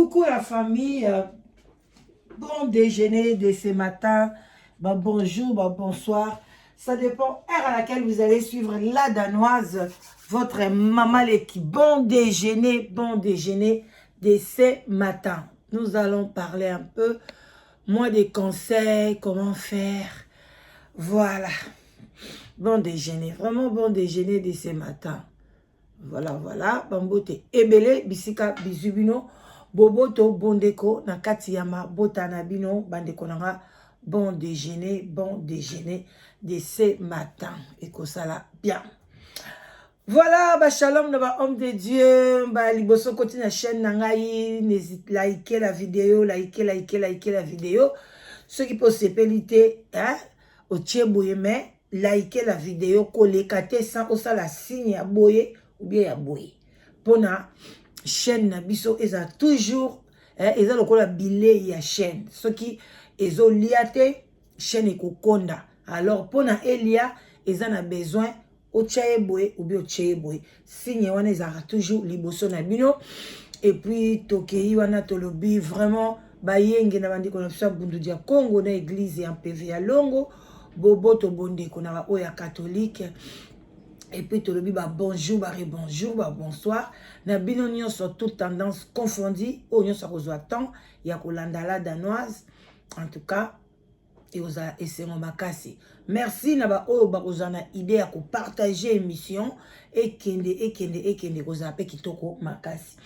Coucou la famille, bon déjeuner de ce matin, bah, bonjour, bah, bonsoir. Ça dépend heure à laquelle vous allez suivre la Danoise, votre maman l'équipe. Bon déjeuner de ce matin. Nous allons parler un peu, moi des conseils, comment faire. Voilà. Bon déjeuner, vraiment bon déjeuner de ce matin. Voilà, voilà, bambote ebele bisika bizu bino boboto bondeko na kati ya mabota na bino bandeko na nga. Bon déjeuner de ce matin ekosala bien. Voilà, ba shalom na ba homme de Dieu, ba liboso koti na chaîne na ngai, n'hésite liker la vidéo, liker, liker, liker la vidéo. Soki mpe osepeli te, hein, otie boye, mais liker la vidéo, koleka te sans osala signe ya boye ou bien ya boye. Mpona chaîne na biso eza toujours eza lokola bilei ya chaîne. Soki ezolia te, chaîne ekokonda. Alors mpona elia, eza na besoin otia ye boye ou bien otie ye boye. Signe wana ezalaka toujours liboso na bino. Et puis tokei wana, tolobi vraiment bayenge na bandeko na biso ya Bundu dia Congo na église ya Mpeve ya Longo, boboto bondeko na baoyo ya catholique. Et puis tolobi babonjour, barebonjour, babonsoir na bino nyonso, toute tendance confondue, oyo nyonso akozwa temps ya kolanda la Danoise. En tout cas ekozala esengo makasi. Merci na baoyo bakozala na idée ya kopartage émission, ekende, ekende, ekende, ekozala mpe kitoko makasi.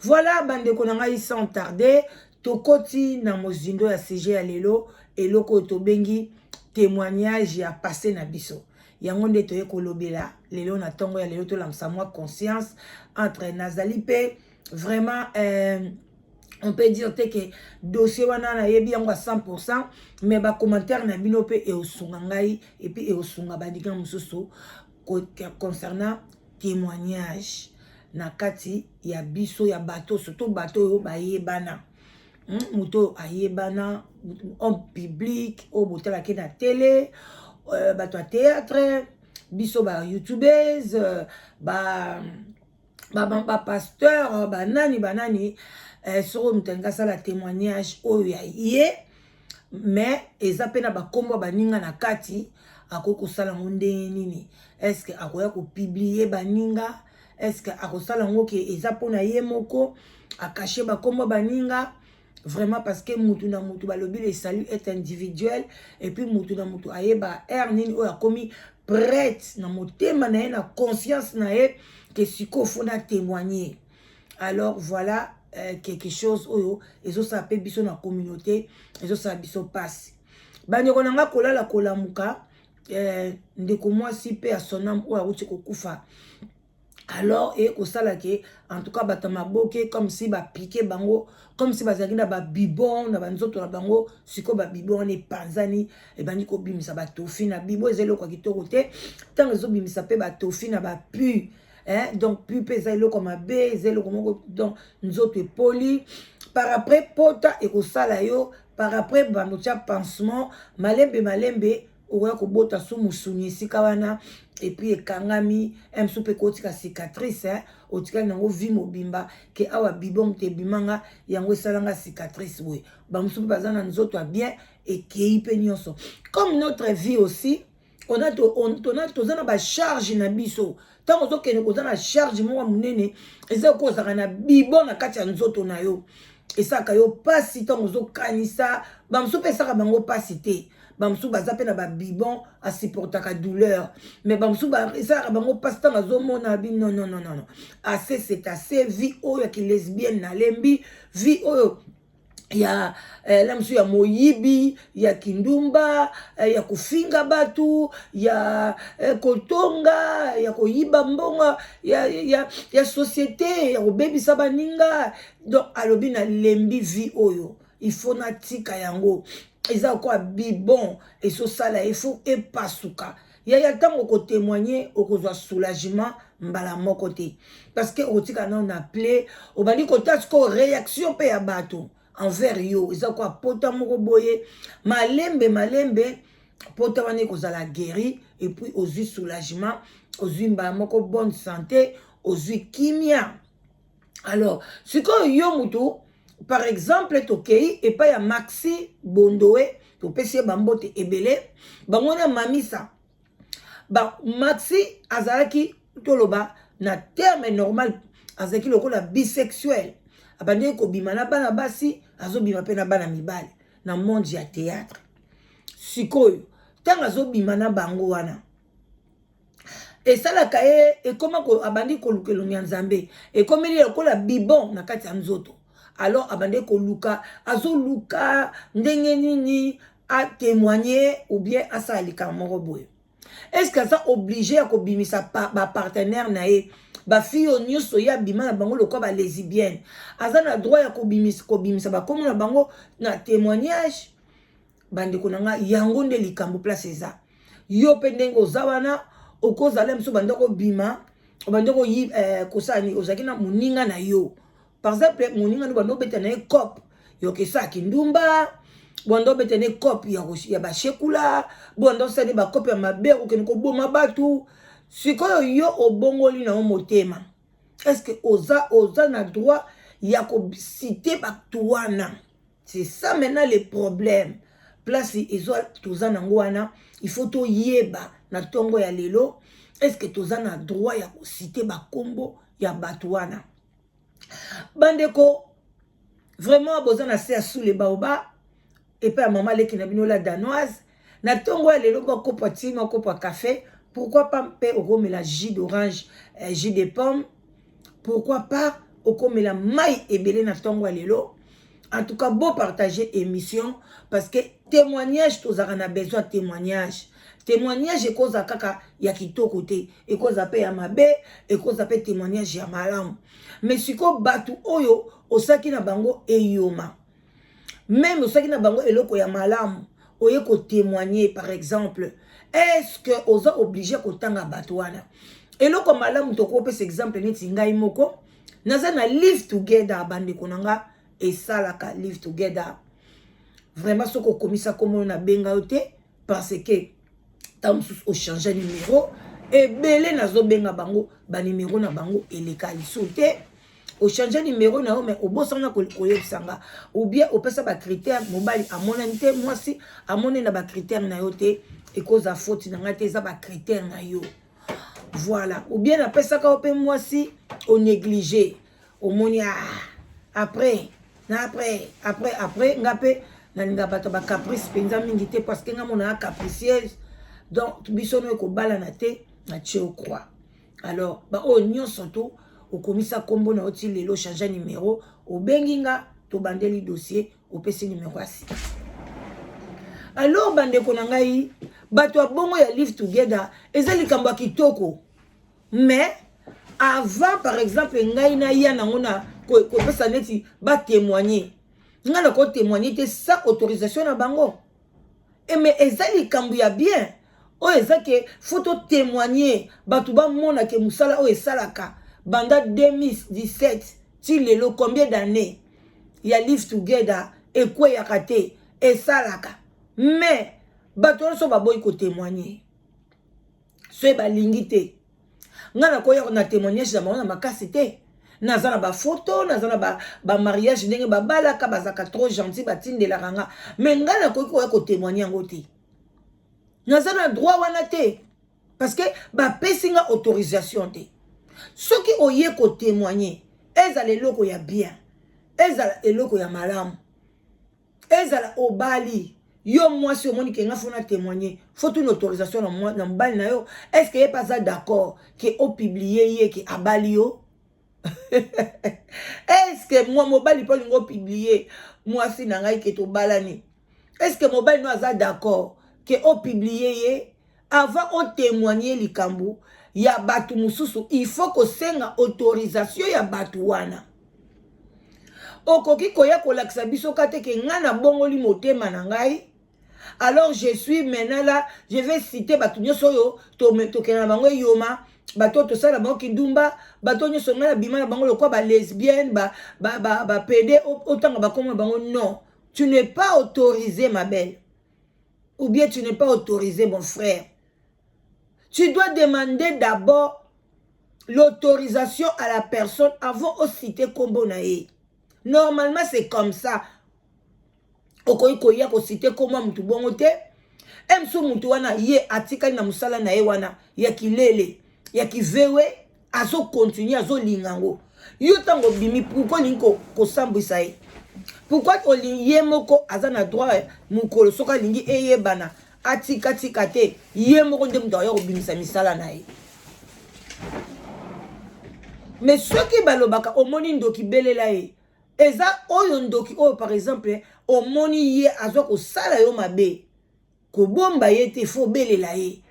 Voilà, bandeko na ngai, sans tarder tokoti na mozindo ya sujet ya lelo, eloko oyo tobengi témoignage ya passé na biso. Yango nde toye kolobela lelo na ntongo ya lelo. Tolamisa mwa conscience entre nazali mpe vraiment on peut dire te ke dossier wana nayebi yango à 100%, mais bacommentaire na bino mpe eosunga ngai et puis eosunga bandika mosusu concernant témoignage na kati ya biso ya bato, surtout bato oyo bayebana, Moto oyo ayebana, homme public oyo botalaki na télé, bato ya théâtre, biso bayoutubers, ba bapasteur, banani banani, soki moto alingi asala témoignage oyo ya ye, mais eza mpe na bakombo ya baninga na kati, akoki kosala yango ndenge nini? Est-ce akoya kopublier baninga? Est-ce akosala yango ke eza mpona ye moko, acacher bakombo ya baninga? Vraiment, parce que mutu na mutu, balobi le salut est individuel. Et puis mutu na mutu ayeba heure nini oyo akomi prête na motema na ye, na conscience na ye, ke sikoyo faut na témoigner. Alors voilà, quelque chose oyo ezosala mpe biso na communauté, ezosala biso mpasi, bandeko na nga. Kolala kolamuka, ndeko mwasi mpe ya sonam oyo awuti kokufa, alors eye kosala ke en tout cas bato ya maboke, comme si bapike bango, comme si bazalaki na babibon na banzoto na bango. Sikoyo babibon wana epanzani, ebandi kobimisa batofi na bibo. Eza eloko ya kitoko te ntango ezobimisa mpe batofi na bapu, hein? Donc pu mpe eza eloko mabe, eza eloko moko. Donc nzoto epoli, par après pota ekosala yo, par après bando tia pansement, malembe malembe okoya kobota so mosuni esika wana, et puis ekangami mosusu mpe kotika cicatrice, otikali nango vie mobimba ke awa bibon te ebimanga, yango esalanga cicatrice boye. Bamosusu mpe baza na nzoto ya bien, ekei mpe nyonso. Comme notre vie aussi, on a toza na bacharge na biso. Ntango ozokende koza na charge moko monene, eza kozalaka na bibon na kati ya nzoto na yo, esalaka yo mpasi ntango ozokanisa. Bamosusu mpe esalaka bango mpasi te. Bamosusu baza mpe na babibon, asupportaka douleur, mais bamosusu esalaka bango mpasi ntango azomona bi non, non, non, non, assez c'est assez. Vie oyo ya kilesbienne nalembi, vie oyo ya la mosusu ya moyibi, ya kindumba, ya kofinga bato, ya kotonga, ya koyiba mbongo ya société, ya kobebisa baninga. Donc alobi nalembi vie oyo, il faut natika yango. Eza lokola bibon ezosala, il faut epasuka. Yaya, ntango okotémoigne, okozwa soulagement mbala moko te, parce que okotika nano na plaie, obandi kota sikoyo réaction mpe ya bato envers yo. Eza kwa pota moko boye, malembe malembe pota wana ekozala guéri, et puis ozwi soulagement, ozwi mbala moko bonne santé, ozwi kimia. Alors sikoyo yo mutu Par exemple, tokei epai ya Maxi Bondoe, topesi ye bambote ebele. Bango na Mamisa ba, Maxi azalaki, toloba na terme normal, azalaki lokola bisexuel. Abandaki kobima na bana basi, azobima mpe na bana mibali na monde ya théâtre. Sikoyo ntango azobima na bango wana, esalaka ye ekoma, abandi koluka elongi ya Nzambe, ekomeli lokola bibon na kati ya nzoto. Alors abandi koluka, azoluka ndenge nini atémoigne ou bien asala likambo moko boye. Est ce que aza obligé ya kobimisa bapartenaire na ye, bafille oyo nyonso ye abima na bango lokola balesbienne? Aza na droit ya kobimisa bakombo na bango na témoignage? Bandeko na ngai, yango nde likambo. Place eza yo mpe ndenge oza wana, okozala mosusu banda kobima, obandi kosala nini, ozalaki na moninga na yo, par exemple moninga no banda obeta na ye cope yoka esalaki ndumba, banda obeta na ye cope ya bashekula, banda osala bacope ya mabe, okende koboma bato. Sikoyo yo obongoli na yo motema, est ce que oza na droit ya kociter bato wana? C'est ça maintenant le problème. Place ezwa toza nango wana, il faut toyeba na ntongo ya lelo: est ce que toza na droit ya kociter bakombo ya bato wana? Bandeko, vraiment boza na se ya sous le baobab epai ya mama leki na bino la Danoise. Na ntongo ya lelo, bakopa ti makopa café, pourquoi pas mpe okomela jus d'orange, jus de pomme, pourquoi pas okomela mai ebele na ntongo ya lelo. En tout cas, bopartager émission, parce que témoignage, tozalaka na besoin témoignage. Témoignage ekozala kaka ya kitoko te, ekozala mpe ya mabe, ekozala mpe témoignage ya malamu. Mais sikoyo bato oyo osalaki na bango eyoma, même osalaki na bango eloko ya malamu, oye kotémoigner par exemple, est ce que oza obligé kotanga bato wana? Eloko malamu, tokopesa exemple neti ngai moko naza na Live Together. Bandeko na nga, esalaka Live Together vraiment. Soki okomisa kombo nabenga yo te, parce que ntango mosusu ochange numéro. Ebele nazobenga bango, banimero na bango eleka liso te. Ochange numéro na yo, mais obosana koyebisa nga, ou bien opesa bacritère, mobali amonani te, mwasi amonani na bacritère na yo te. Ekozala faute na ngai te, eza bacritère na yo, voilà. Ou bien napesaka yo mpe mwasi, onéglige, omoni, ah, après na après après après. Nga mpe nalinga bato bacaprice mpenza mingi te, parce que nga monaka capricieuse. Donc biso no ekobalana te na tie ocroi. Alors baoyo nyonso to okomisa nkombo na yo ti lelo, change numéro, obengi nga, tobandeli dossier, opesi numéro ya sika. Alors bandeko na ngai, bato ya bongo ya Live Together, eza likambo ya kitoko. Mais avant, par exemple, ngai naya nango na kopesa neti batémoigne, ngai nakotémoigne te sans autorisation na bango. Mais eza likambo ya bien oyo eza ke faut totémoigne, bato bamona ke mosala oyo esalaka banda 2017 ti lelo, combien d'année ya Live Together, ekweyaka te, esalaka. Mais bato nyonso baboyi kotémoigne, soki balingi te, ngai nakoya na témoignage na bango na makasi te. Naza na bafoto, naza na bamariage, ndenge babalaka, bazalaka trop gentil, batindelaka nga, mais ngai nakoki koya kotémoigne yango te. Naza na droit wana te, parce que bapesi nga autorisation te. Soki oye kotémoigne, ezala eloko ya bien, ezala eloko ya malamu, ezala obali, yo mwasi omoni ke nga faut na témoigner, faut tuna autorisation na mobali na yo. Est ce que ye mpe aza d'accord ke opublie ye ke abali yo? Est ce que mwa mobali mpo olingi opublie mwasi na ngai ke tobalani, est ce que mobali no aza d'accord ke opublie ye? Avant otémoigne likambo ya bato mosusu, il faut kosenga autorisation ya bato wana. Okoki koya kolakisa biso ka te ke ngai nabongoli motema na ngai, alors je suis maintenant là, je vais citer bato nyonso oyo tokende na bango eyoma, bato oyo tosala bango kindumba, bato nyonso ngai nabima na bango lokola balesbienne, bapédé, otanga bakombo na bango. Non, tu n'es pas autorisé, ma belle, ou bien tu n'es pas autorisé, mon frère. Tu dois demander d'abord l'autorisation à la personne avant ociter kombo na ye. Normalement, c'est comme ça. Okoki koya kociter komwa mutu bongo te. Emso mutu wana, ye atikali na mosala na ye wana ya kilele, ya kivewe, azocontinuer, azolinga yango. Yo ntango obimi, pourquoi olingi kosambwisa ye? Pourquoi olingi? Ye moko aza na droit. Mokolo soki alingi eyebana, atikatika te. Ye moko nde moto aya kobimisa misala na ye. Mais soki balobaka, omoni ndoki, belela ye. Eza oyo ndoki oyo, par exemple, omoni ye azwa kosala yo mabe, kobomba ye te, faut obelela ye.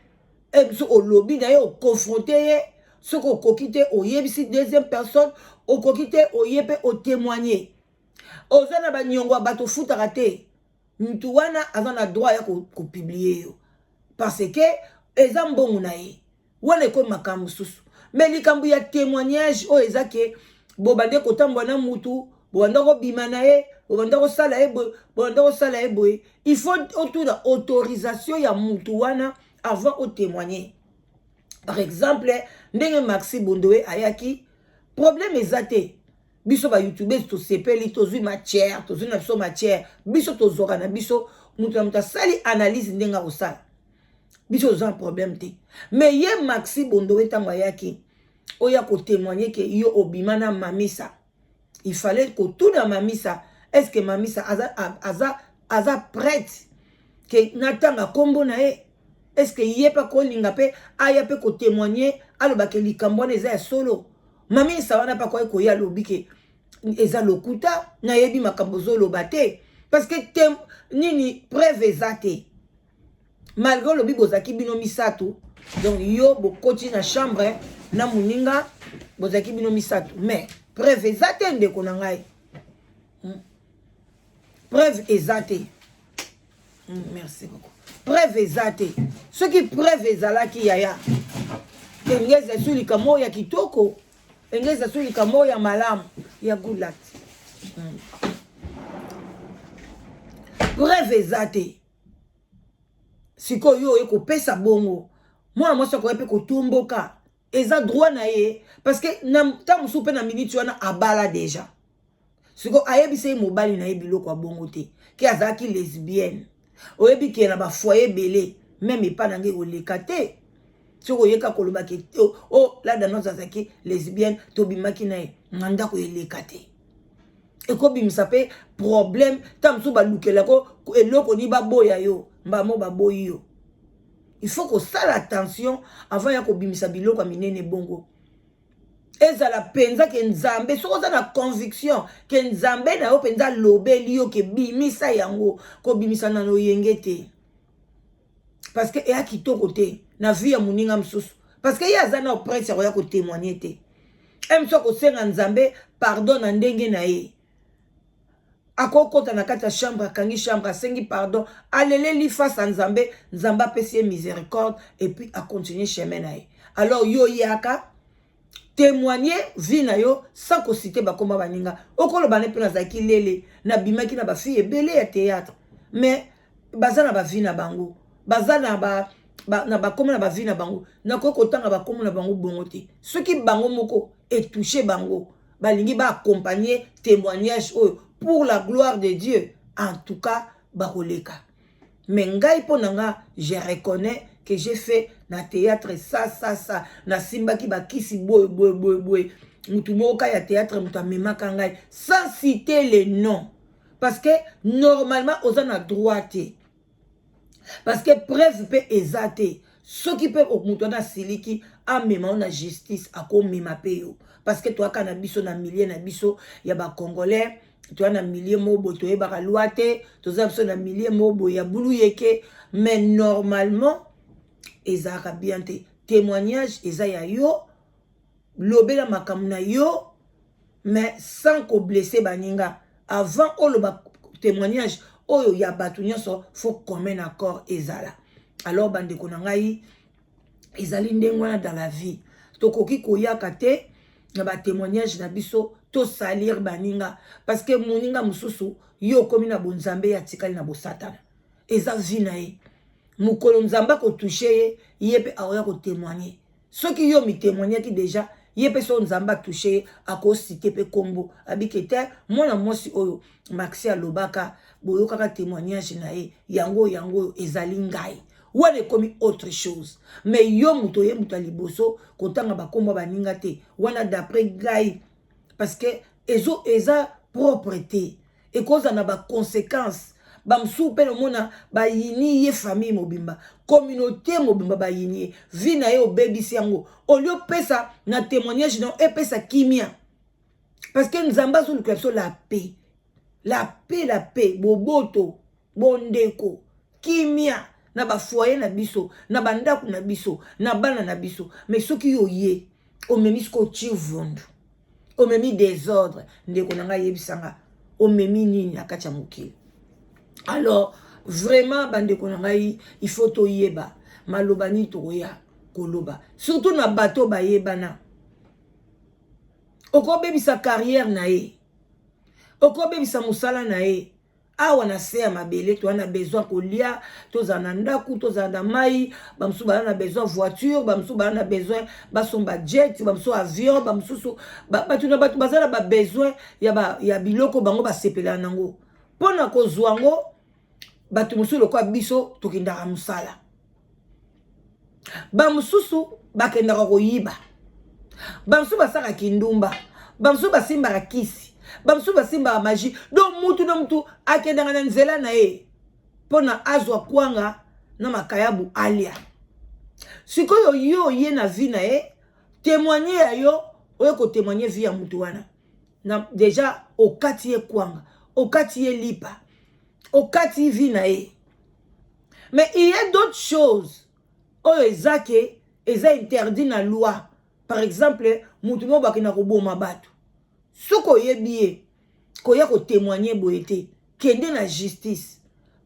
Biso olobi na ye, oconfronter ye. Soki okoki te, oyebisi deuxième personne. Okoki te, oye mpe otémoigner. Oza na baniongo ya bato, ofutaka te, mutu wana aza na droit ya kopublier yo, parce que eza mbongo na ye wana. Ekomi makambo mosusu. Mais likambo ya témoignage oyo eza ke bobande kotambola na mutu, bobanda kobima na ye, bobanda kosala ye boye, bobanda kosala ye boye, il faut otuna autorisation ya mutu wana avant otémoigner. Par exemple, ndenge Maxi Bondowe ayaki, problème eza te. Biso bayoutubeurs tosepeli, tozwi matière, tozwi na biso matière. Biso tozwaka na biso, moto na moto asali analyse ndenge akosala. Biso toza na problème te. Mais ye Maxi Bondowe, ntango ayaki oya kotémoigner ke yo obima na Mamisa, il fallait kotuna Mamisa: est ce que Mamisa aza prête ke natanga nkombo na ye? Est ce que ye mpe akolinga mpe aya mpe kotémoigner, alobake likambo wana eza ya solo? Mamisa wana mpe akoki koya, alobi ke eza lokuta, nayebi makambo ozoloba te, parce que te nini, preuve eza te. Malgré olobi bozalaki bino misato, donc yo bokoti na chambre na moninga, bozalaki bino misato, mais preuve eza te, ndeko na ngai. Preuve eza te. Merci beaucoup. Preuve eza te. Soki preuve ezalaki, yaya, enge eza so likambo oyo ya kitoko, enge eza so likambo oyo ya malamu ya gulat. Preuve eza te. Sikoyo oyo kopesa bongo, mwana mwasi akoya mpe kotomboka, eza droit na ye, parce que na ntango mosusu mpe na miniti wana abala déjà. Sikoyo ayebisa ye mobali na ye biloko ya bongo te, ke azalaki lesbienne. Oyebi ke na bafoyer ebele, même epa na ngai, koleka te. Soki oyeka koloba ke o oh, la Danoise azalaki lesbienne, tobimaki na ye na ndako, eleka te. Ekobimisa mpe problème. Ntango mosusu balukelako eloko nini, baboya yo mbamo, baboyi yo. Il faut kosala attention avant ya kobimisa biloko ya minene bongo. Ezala mpenza ke Nzambe, soki oza na conviction ke Nzambe na yo mpenza alobeli yo ke bimisa yango, kobimisa na loyenge te, parce que eya kitoko te na vie ya moninga mosusu, parce que ye aza na presse ya koya kotémoigner te. E mosu akosenga Nzambe pardon na ndenge na ye, akokɔta na kati ya chambre, akangi chambre, asengi pardon, aleleli face ya Nzambe, Nzambe apesi ye miséricorde et puis acontinuer chemin na ye. Alors yo yaka témoigner vie na yo sans kociter bakoma baninga. Okoloba ne mpe nazalaki lele, nabimaki na bafille ebele ya théâtre, mais baza na bavie na bango, baza na ba na bakoma na bavie na bango. Nakoki kotanga bakoma na bango bongo te. Soki bango moko etoucher bango, balingi baaccompagner témoignage oyo pour la gloire de Dieu, en tout cas bakoleka. Mais ngai, mpo na nga, je reconnais que j'ai fait na théâtre ça, ça, ça, nasimbaki bakisi boye, boye, boye, boye. Mutu moko ka ya théâtre, moto amemaka ngai, sans citer le nom, parce que normalement oza na droit te, parce que preuve mpe eza te. Soki mpe moto wana asiliki, amema yo na justice, akomema mpe yo, parce que toyaka na biso na milieu na biso ya bacongolais, toya na milieu moko boye, toyebaka loi te, toza biso na milieu moko boye ya bulu yeke. Mais normalement ezalaka bien te. Témoignage eza ya yo, lobela makambo na yo, mais sans koblesser baninga. Avant oloba témoignage oyo ya bato nyonso, faut commun accord ezala. Alors bandeko na ngai, ezali ndenge wana dans la vie. Tokoki koyaka te na batémoignage na biso tosalir baninga, parce que moninga mosusu, yo okomi na bonzambe, ye atikali na bosatana. Eza vie na ye. Mokolo Nzambe akotoucher ye, ye mpe akoya kotémoigner. Soki yo mitémoignaki déjà, Ye mpe so Nzambe atouche ye, akosite mpe nkombo abike te. Mwana mwasi oyo Maxi alobaka, boyokaka témoignage na ye, yango yango oyo ezali ngai wana, ekomi autre chose. Mais yo moto oye, moto ya liboso kotanga bakombo baninga te wana, d'après ngai, parce que ezo eza propre te, ekozala na baconséquence. Bamosusu mpe nomona bayini ye, famille mobimba, communauté mobimba bayini ye. Vie na ye obebisi yango. Olie opesa na témoignage na epesa kimia, parce que Nzambe azolukela biso la paix, la paix, la paix, boboto, bondeko, kimia na bafoyer na biso, na bandako na biso, na bana na biso. Mais soki yo ye omemi sikoyo chivundu, omemi désordre, ndeko na ngai, yebisanga omemi nini na kati ya mokili? Alors vraiment, bandeko na ngai, il faut toyeba maloba nini tokoya koloba, surtout na bato bayebana. Okobebisa carrière na ye, okobebisa mosala na ye. Awa na se ya mabele, toza na besoin kolia, tozala na ndako, tozala na mai. Bamosusu baza na besoin voiture, bamosusu baza na besoin basomba jet, bamosusu avion, bamosusu, bato na bato baza na babesoin ya biloko bango basepelaka nango. Mpo na kozwa yango, bato mosusu lokola biso tokendaka mosala, bamosusu bakendaka koyiba, bamosusu basalaka kindumba, bamosusu basimbaka kisi, bamosusu basimbaka magie. Donc mutu na mutu akendaka na nzela na ye mpo na azwa kwanga na makayabu alia. Sikoyo yo oye na vie na ye, témoigne ya yo, oye kotémoigne vie ya mutu wana na déjà okati ye kwanga, okati ye lipa, okati vie na ye. Mais il y a d'autres choses oyo eza ke eza interdit na loi. Par exemple, mutu moko bakenda koboma bato, soki oyebi ye, koya kotémoigne boye te. Kende na justice,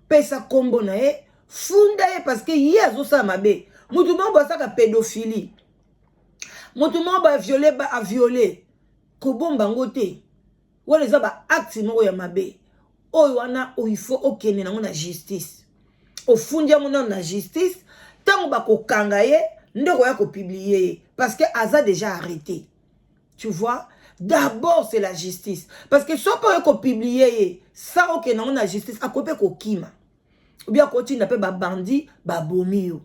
pesa nkombo na ye, funda ye, parce que ye azosala mabe. Mutu moko basalaka pédophilie, mutu moko baviole, aviole, kobomba yango te. Wana eza baacte moko ya mabe oyo wana il faut okende nango na justice, ofundi yango nano na justice. Ntango bakokanga ye nde koya kopublier ye, parce que aza déjà arrêté, tu vois. D'abord c'est la justice, parce que soki oye kopublier ye sa okende yango na justice, akoki mpe kokima, ou bien akotinda mpe babandi babomi yo.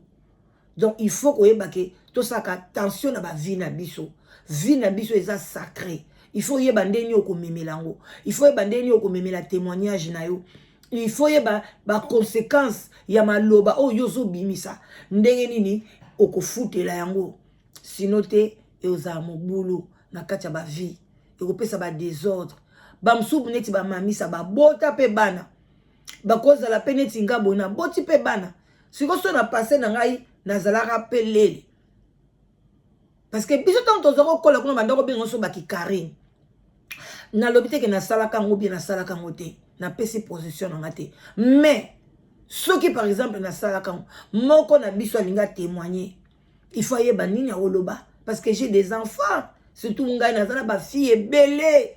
Donc il faut koyeba ke tosalaka attention na bavie na biso. Vie na biso eza sacré. Il faut oyeba ndenge okomemela yango, il faut oyeba ndenge okomemela témoignage na yo, il faut oyeba baconséquence ya maloba oyo yo ozobimisa, ndenge nini okofutela yango. Sinon te, ezala mobulu na kati ya bavie, ekopesa badésordre. Bamosusu neti bamamisa babota mpe bana, bakozala mpe neti nga boye, naboti mpe bana. Sikoyo so na passé na ngai, nazalaka mpe lele, parce que biso ntango toza kokola kuna, banda kobenga so bakikarine. Nalobi te ke nasalaka yango bien, nasalaka yango te, napesi position na nga te. Mais soki par exemple nasalaka yango, moko na biso alingi atémoigner, il faut ayeba nini akoloba, parce que j'ai des enfants. Surtout ngai naza na bafille ebele,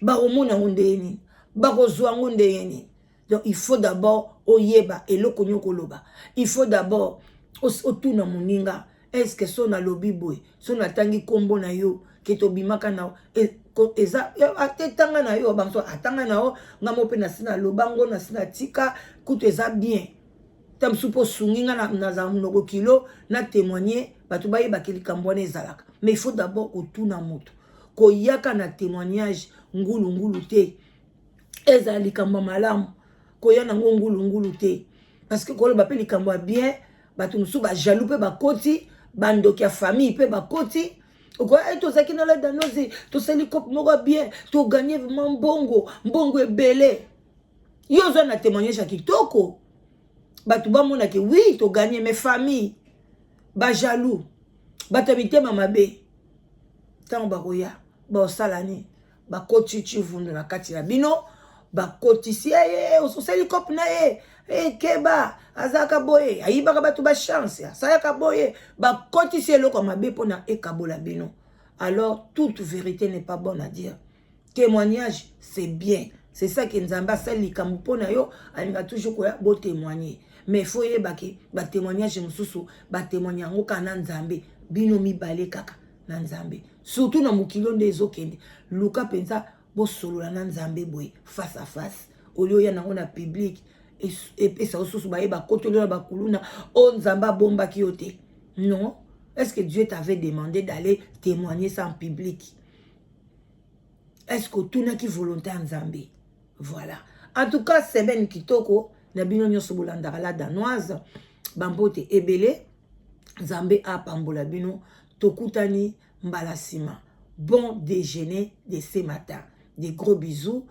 bakomona yango ndenge nini, bakozwa yango ndenge nini? Donc il faut d'abord oyeba eloko nini okoloba. Il faut d'abord otuna moninga: est ce que so nalobi boye, so natangi nkombo na yo ke tobimaka na eza ate, tanga na yo banso, atanga na yo, nga mo mpe nasi naloba ngo, nasi natika kutu, eza bien ta mosusu mpo osungi nga nazala monoko kilo na témoigner, bato bayebaki likambo wana ezalaka. Mais il faut d'abord kotuna moto. Koyaka na témoignage ngulungulu te. Ezala likambo ya malamu, koya nango ngulungulu te, parce que koloba mpe likambo ya bien, bato mosusu bajaloux mpe bakoti, bandoki ya famille mpe bakoti. Okoya, tozalaki na ladanoze, tosali coop moko bien, toganye vraiment mbongo, mbongo ebele. Yo ozwa na témoignage ya kitoko, bato bamonaki oui, toganye. Mais famille bajaloux, bato ya mitema mabe, ntango bakoya, baosala nini? Bakoti chivundu na kati na bino, bakotisi ye: osali coop na ye, ekeba, azalaka boye, ayibaka bato bachance, asalaka boye. Bakotisi eloko ya mabe mpona ekabola bino. Alors toute vérité n'est pas bonne à dire. Témoignage, c'est bien, c'est ça ke Nzambe asali likambo mpo na yo, alinga toujours koya botémoigner. Mais faut oyebaki batémoignage mosusu, batémoigne yango kaka na Nzambe, bino mibale kaka. na Nzambe, surtout na mokili oyo nde ezokende. Luka mpenza bosolola na Nzambe boye face à face, olie oya nango na public, epesa yo susu baye bakotoli yo na bakuluna oyo Nzambe abombaki yo te. Non, est-ce que Dieu t'avait demandé d'aller témoigner ça en public? Est-ce que otunaki volonté ya Nzambe? Voilà, en tout cas, semaine kitoko na bino nyonso bolandaka La Danoise. Bambote ebele, Nzambe apambola bino. Tokutani mbala nsima. Bon déjeuner de ce matin, des gros bisous.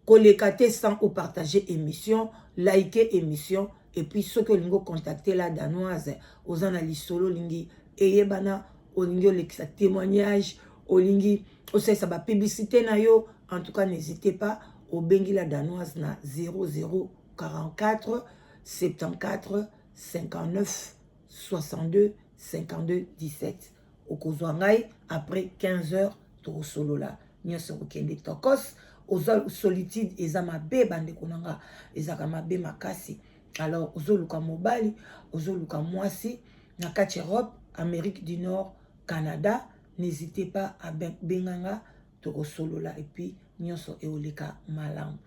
Koleka te sans opartager émission, liker émission. Et puis soki olingi ocontacte La Danoise, oza na lisolo, olingi eyebana, olingi olekisa témoignage, olingi osalisa bapublicité na yo, en tout cas, n'hésitez pas, obengi La Danoise na 0044 74 59 62 52 17. Okozwa ngai après 15 heures, tokosolola nyonso, kokende tokos. Oza solitude, eza mabe, bandeko na nga, ezalaka mabe makasi. Alors ozoluka mobali, ozoluka mwasi na kati Europe, Amérique du Nord, Canada, n'hésitez pas, abenganga, tokosolola et puis nyonso eoleka malamu.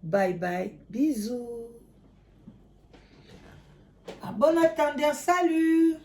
Bye bye, bisous, à bon entendeur, salut.